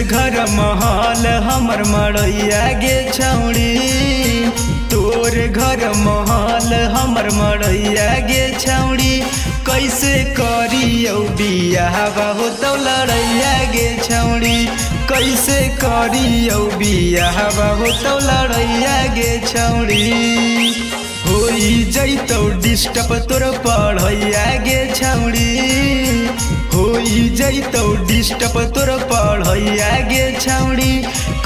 घर महल हमर मड़ैया गे छौड़ी, तोर घर महल हमर मड़ैया गे छौड़ी। कैसे करियौ बियाहवा होतौ लड़ैया गे छौड़ी, कैसे करियौ बियाहवा होतौ लड़ैया गे छौड़ी। होई जैतौ डिस्टर्ब तोर पढ़ैया गे छौड़ी, होई जैतौ डिस्टर्ब तोर पढ़ैया गे छौड़ी।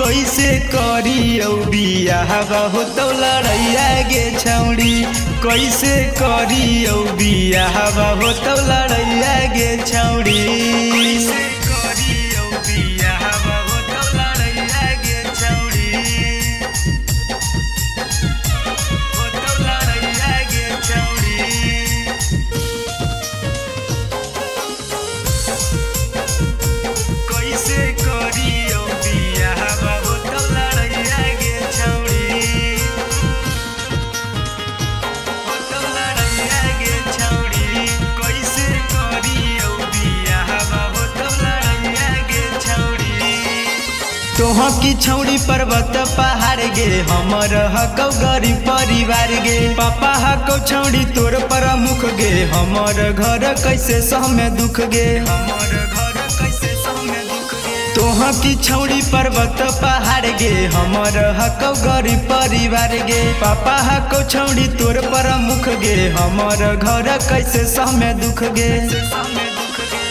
कैसे करियौ बियाहवा होतौ लड़ैया गे छौड़ी, कैसे करियौ बियाहवा होतौ लड़ैया गे छौड़ी। कैसे करियौ बियाहवा होतौ लड़ैया गे छौड़ी, होतौ लड़ैया गे छौड़ी। कैसे करियौ बियाहवा होतौ लड़ैया गे छौड़ी, होतौ लड़ैया गे छौड़ी। कैसे करियौ बियाहवा होतौ लड़ैया गे छौड़ी। तोह की छौड़ी पर्वत पहाड़ गे, हमर हकौ गरीब परिवार गे। पापा हकौ छौड़ी तोर प्रमुख गे, हमर घर कैसे सहमे दुख गे, हमर घर कैसे सहमे दुख गे। तोह की छौड़ी पर्वत पहाड़ गे, हमर हकौ गरीब परिवार गे। पापा हकौ छौड़ी तोर प्रमुख गे, हमर घर कैसे सहमे दुख गे।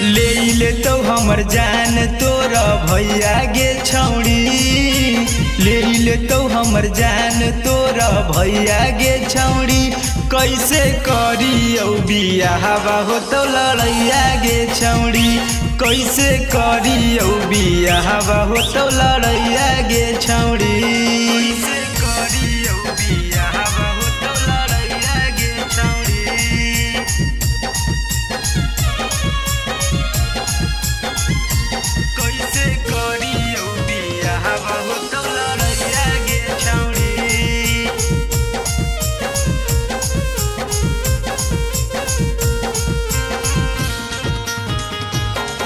ले लेतौ हमर जान तोर भैया गे छौड़ी, ले लेतौ हमर जान तोर भैया गे छौड़ी। कैसे करियौ बियाहवा होतौ लड़ैया गे छौड़ी, कैसे करियौ बियाहवा होतौ लड़ैया गे छौड़ी। कैसे करियौ बियाहवा होतौ लड़ैया गे छौड़ी, कैसे करियौ बियाहवा होतौ लड़ैया गे छौड़ी।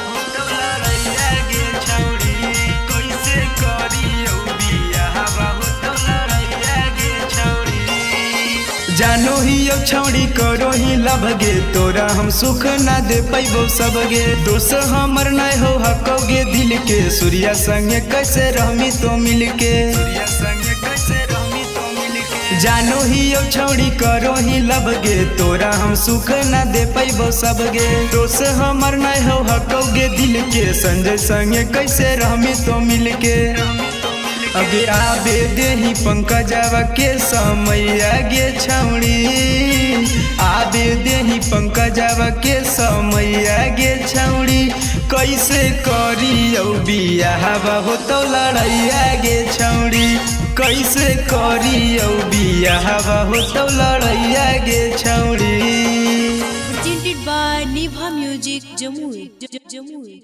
होतौ लड़ैया गे छौड़ी, कैसे करियौ बियाहवा होतौ लड़ैया गे छौड़ी। जानो ही यौ छौड़ी करो ही लभ गे, तोरा हम सुख ना दे पैबो सब गे। दोष हमर नहीं हो हकौ गे दिल के, सूर्या संगे कैसे रहमी तो मिल के, सूर्या संगे कैसे रहमी तो मिल के। जानो ही यौ छौड़ी करो ही लभ गे, तोरा हम सुख ना दे पैबो सब गे। दोष हमर नहीं हो हकौ गे दिल के, संजय संगे कैसे रहमी तो मिल के। अगे आबे देही पंकजवा के समैया गे छौड़ी, आबे देही पंकजवा के समैया गे छौड़ी। कैसे करियौ बियाहवा होतौ लड़ैया गे छौड़ी, कैसे करियौ बियाहवा होतौ लड़ैया गे छौड़ी। Presented by Nibha Music Jamui. Jamui.